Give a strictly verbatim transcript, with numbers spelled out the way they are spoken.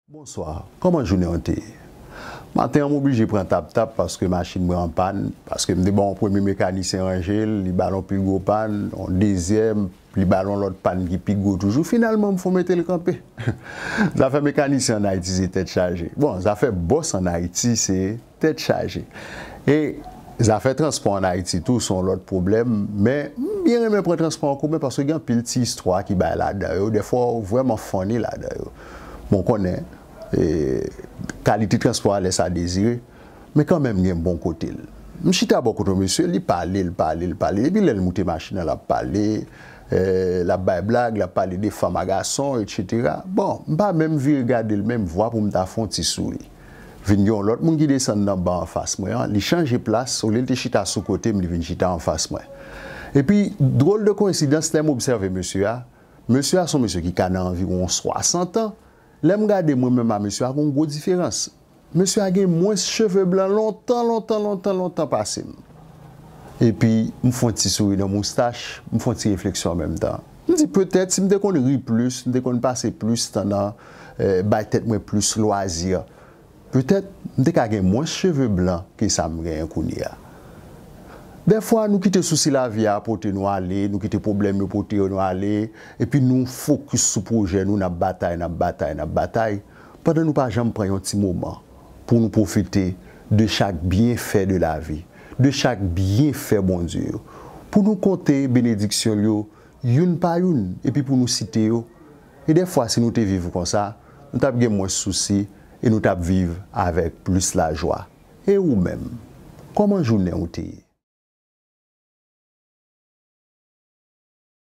Bonswa, kòman jounen w te ye? Maten an, m oblije pran tap-tap paske machin mwen an pàn, paske m te ba yon premye mekanisyen ranje l, li ba l yon pi gwo pàn, yon dezyèm, li ba l yon lòt pàn ki pi gwo toujou. Finalman, m fon mete l kanpe. Zafè mekanisyen ann Ayiti, se tèt chaje. Bon, zafè bòs ann Ayiti, se tèt chaje. E zafè transpò ann Ayiti tou, se yon lòt pwoblèm, men m byen renmen pran transpò an komen paske gen anpil ti istwa ki bay ladan yo. Dèfwa, w vrèman funny ladan yo. Bon, w konnen, e, kalite transpò a lès a dezire, men kanmenm gen bon kote l. M chita bò kote yon mesye, li pale, l pale, l pale. Depi lè l moute machin nan, l ap pale, e, l ap bay blag, l ap pale de fanm a gason, etsetera. Bon, m pa menm vire gade l, menm vwa pou m ta fè yon ti souri. Vin gen yon lòt moun ki desann nan ban anfas mwen an, li chanje plas, olye l te chita sou kote m, li vin chita anfas mwen. Epi, dwòl de koyensidans, lè m obsève mesye a, mesye a se yon mesye ki ka nan anviwon swasant an, lè m gade mwen menm a mesye a, gen yon gwo diferans. Mesye a gen mwens cheve blan lontan, lontan, lontan, lontan pase m. Epi, m fè yon ti souri nan moustach, m fè yon ti refleksyon an menm tan. M di, petèt, si m te konn ri plis, m te konn pase plis tan nan, eh, bay tèt mwen plis lwazi, petèt, m te ka gen mwens cheve blan ke sa m genyen kounye a. Dèfwa, nou kite sousi lavi a pote nou ale, nou kite pwoblèm yo pote nou ale, epi nou fokis sou pwojè nou, n ap batay, n ap batay, n ap batay, pandan nou pa janm pran yon ti moman pou nou pwofite de chak byenfè de lavi, de chak byenfè Bondye yo, pou nou konte benediksyon l yo youn pa youn, epi pou nou site yo. E dèfwa, si nou te viv konsa, nou t ap gen mwens sousi e nou t ap viv avèk plis lajwa. E ou menm, kòman jounen w te ye?